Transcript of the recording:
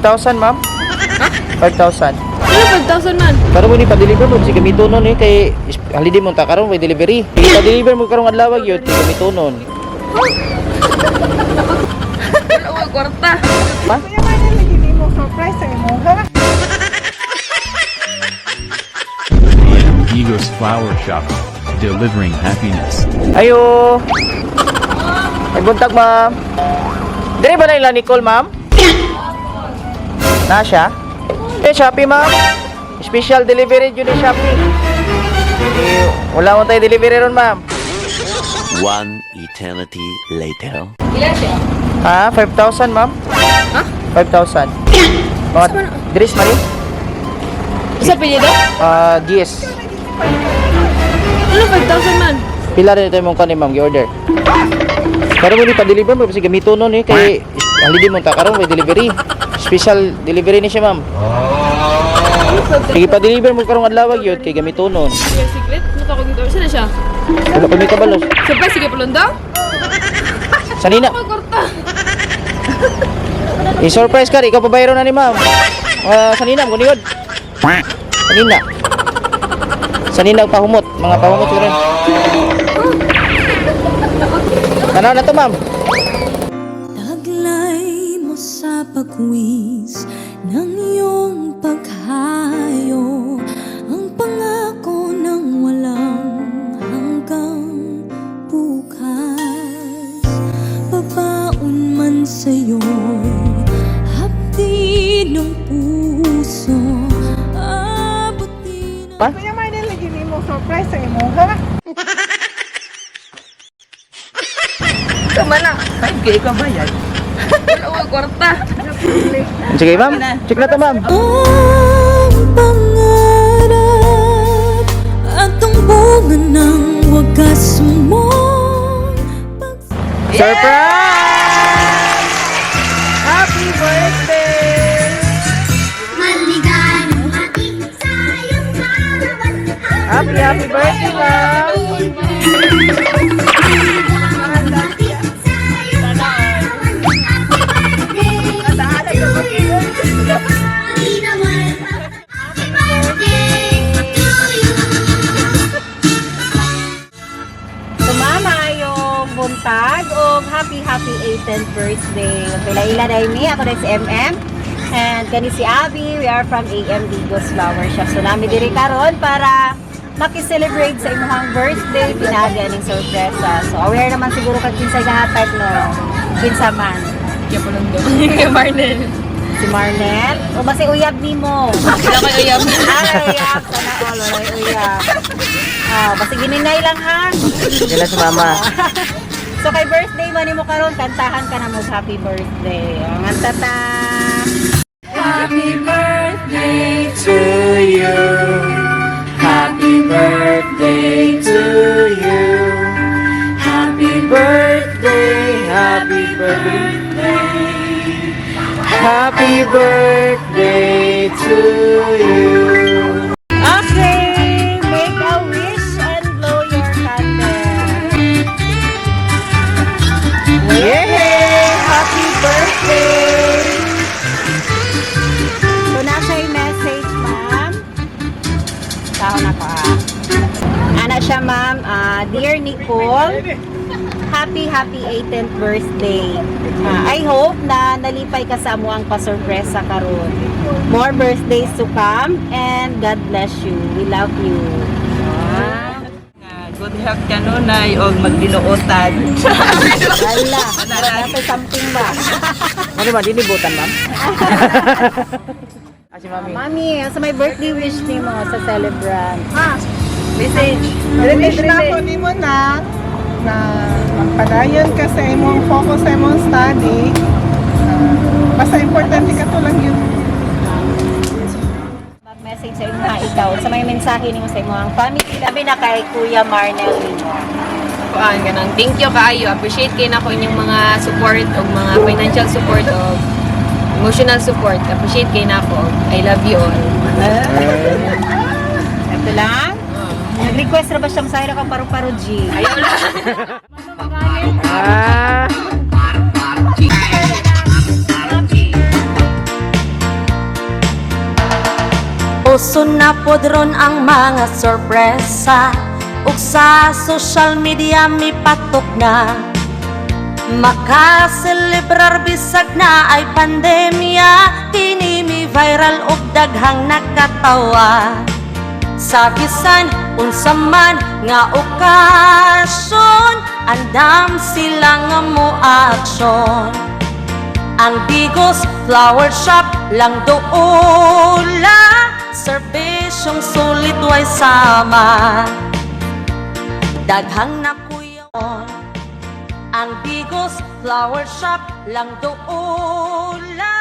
5,000, ma'am. 5,000. Ano 5,000 man? Karon mo ni pa-deliver mo kasi gamitonon eh kay holiday mo ta karon may delivery. Sige, pa-deliver mo karong adlaw gyud kay gamitonon. Wala ko kwarta. Ma? Kuya Marnel, lagi nimo surprise sa imo ha. Eagles Flower Shop, delivering happiness. Ayo. Ay buntag, ma'am. Dire ba na ila Nicole, ma'am? Na siya? Eh, Shopee, ma'am. Special delivery yun ni Shopee. Eh, wala mo tayo delivery ron, ma'am. One eternity later. Ilan siya? Ha? 5,000, ma'am? Ha? 5,000. Mga Dris, Mari? Isa apelyido? Ah, GS. Ano 5,000 man? Pila rin ito yung kanin, ma'am, gi-order. Karon mo ni pa-deliver mo kasi gamitonon eh kay holiday mo ta karon may delivery. Special delivery ni siya, ma'am. Sige, pa-deliver mo karong adlaw gyud kay gamitonon. Sige, secret. Ano ka dito? Saan na siya? Wala ko may kabalos. Surprise, sige palundo? Sanina. Ako kwarta. I-surprise ka, ikaw pabayro na ni ma'am. Ah, sanina mo guniod. Sanina. Sanina og pahumot, mga pahumot rin. Tanaw na to, ma'am. Taglay mo sa pagwis ng iyong paghayo ang pangako ng walang hanggang bukas. Babaon man sa'yo, hapdi ng puso, abutin ang Kuya Marnel, lagi nimo surprise sa imo ha. Tama na. 5K ka ba yan? Wala ko kwarta. Sige, ma'am. Check na to, ma'am. Ang pangarap at ang bunga ng wagas mong pag Surprise! Happy birthday! Maligayang hati sa iyong kaarawan. Happy, happy birthday, ma'am! Maligayang hati sa iyong kaarawan. Happy birthday to you. Happy birthday to you. Sumama yung buntag og happy happy 18th birthday. Pila-ila na mi, ako na si MM. And kani si Abby, we are from AM Digos Flower Shop. So nami diri karon para maki-celebrate sa imong birthday, pinaagi aning sorpresa. So aware naman siguro kag kinsay gahatag no. Kinsa man. Sige palundo. Kay Marnel. Si Marnel o basta uyab nimo. Wala kay uyab. Ay, uyab sana all walay uyab. Ah, basta gininay lang ha. Yan lang si mama. So kay birthday man nimo karon, kantahan ka na mo happy birthday. Ang tata. Happy birthday to you. Happy birthday to you. Happy birthday, happy birthday. Happy birthday to you. Okay, make a wish and blow your candle. Yay! Happy birthday! So na siya yung message, ma'am. Tao na ko ah. Ana siya, ma'am. Ah, dear Nicole, happy, happy 18th birthday. Ah, I hope na nalipay ka sa amuang pasurpresa karon. More birthdays to come and God bless you. We love you. Ah. Good health ka nunay o magdinuotan. Ala, nasa something ba? Ano ba, dinibutan, ma'am? Ah, si mami. Mami, sa may birthday wish nimo sa celebrant. Message. Wish na ako nimo na na magpadayon ka sa imong focus sa imong study. Ah, basta importante ka to lang yun. Mag-message sa imo ha, ikaw. Sa may mensahe nimo sa imong family. Labi na kay Kuya Marnel nimo. Kuan ganang thank you kaayo. Appreciate kay nako inyong mga support og mga financial support og emotional support. Appreciate kay nako. I love you all. Ito lang. Nag-request ra ba siya sa kang paru-paro G? Ayaw lang. Ah! Uso na pod ron ang mga sorpresa ug sa social media mipatok na. Makaselebrar bisag naay pandemya. Kini mi viral og daghang nakatawa. Sa bisan unsa man nga okasyon, andam sila nga mo aksyon. Ang Digos Flower Shop lang doula. Serbisyong sulit, way sama. Daghang nakuyaw. Ang Digos Flower Shop lang doula.